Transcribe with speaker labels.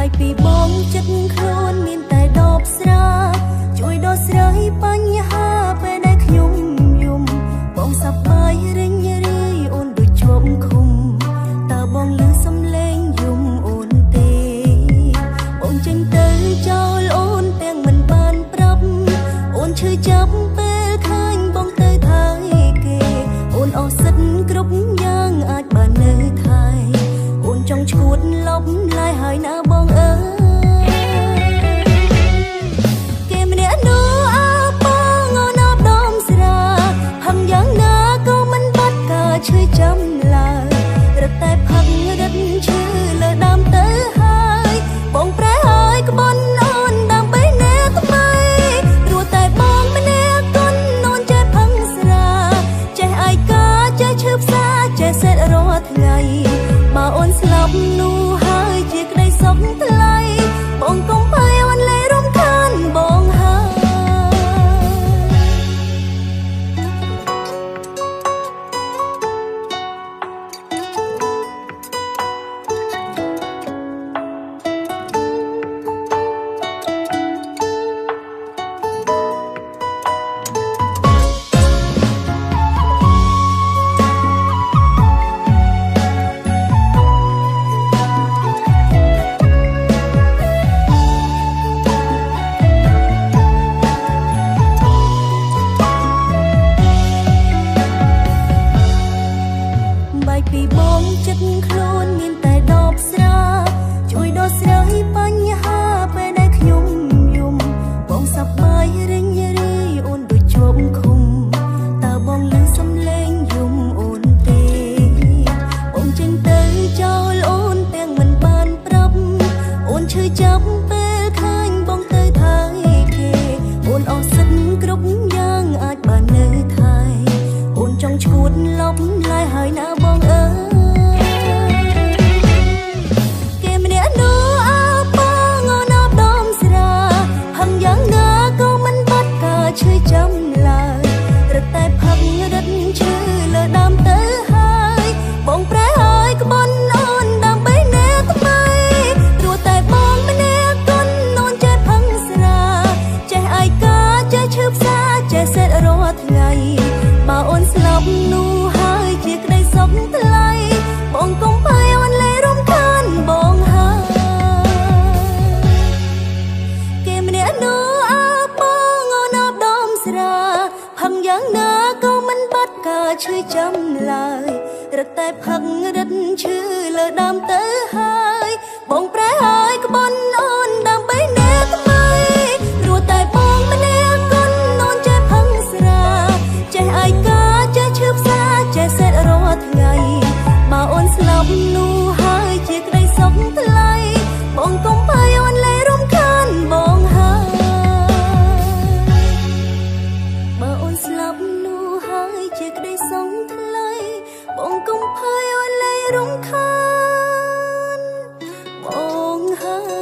Speaker 1: បែកពីបងចិត្តខ្លួនមានតែដបស្រាជួយដោះស្រាយបញ្ហាពេលដែលខ្ញុំយំបងសប្បាយរិញរាយអូនដូចជាប់ឃុំតើបងលឺសំឡេងយំអូនទេបងចេញទៅចោលអូនទាំងមិនបានប្រាប់អូនឈឺចាប់ពេលឃើញបងទៅថៃគេអូនអស់សិទ្ធគ្រប់យ៉ាងអាចបាននៅថៃអូនចង់ឈួតលប់ឡាយហើយណាបងអើយគេម្នាក់នោះអើបងអូនអបដមស្រាផឹងយ៉ាងណាក៏មិនបាត់ការឈឺចាំឡើយរត់តែផឹងរត់ឈឺលើដើមទៅហើយបងប្រែហើយក្បន់អូនដើម្បីអ្នកថ្មីព្រោះតែបងម្នាក់កូនអូនចេះផឹងស្រាចេះឯកាចេះឈឺផ្សាចេះសេតរាល់ថ្ងៃបើអូនស្លាប់នោះហើយជាក្តីសុខថ្លៃបងកុំភ័យអូនលែងរំខានបងហើយបែកពីបងចិត្តខ្លួនមានតែដបស្រាជួយដោះស្រាយបញ្ហាពេលដែលខ្ញុំយំបងសប្បាយរិញរាយអូនដូចជាប់ឃុំតើបងលឺសំឡេងយំអូនទេបងចេញទៅចោលអូនទាំងមិនបានប្រាប់អូនឈឺចាប់ពេលឃើញបងទៅថៃគេអូនអស់សិទ្ធគ្រប់យ៉ាងអាចបាននៅថៃអូនចង់ឈួតលប់ឡាយហើយណាបងអើយគេម្នាក់នោះអើបងអូនអបដមស្រាផឹងយ៉ាងណាក៏មិនបាត់ការឈឺចាំឡើយរត់តែផឹងរត់ឈឺលើដើមទៅហើយបងប្រែហើយក្បន់អូនដើម្បីអ្នកថ្មីព្រោះតែបងម្នាក់កូនអូនចេះផឹងស្រាចេះឯកាចេះឈឺផ្សាចេះសេតរាល់ថ្ងៃបើអូនស្លាប់នោះហើយជាក្តីសុខថ្លៃបងកុំភ័យអូនលែងរំខានបងហើយគេម្នាក់នោះអើបងអូនអបដមស្រាផឹងយ៉ាងណាក៏មិនបាត់ការឈឺចាំឡើយរត់តែផឹងរត់ឈឺលើដើមទៅហើយបងប្រែហើយក្បន់អូនដើម្បីអ្នកថ្មីព្រោះតែបងម្នាក់កូនអូនចេះផឹងស្រាចេះឯកាចេះឈឺផ្សាចេះសេតរាល់ថ្ងៃបើអូនស្លាប់នោះហើយជាក្តីសុខថ្លៃបងកុំភ័យអូនលែងរំខានបងហើយបើអូនស្លាប់នោះហើយជាក្តីសុខថ្លៃបងកុំភ័យអូនលែងរំខានបងហើយ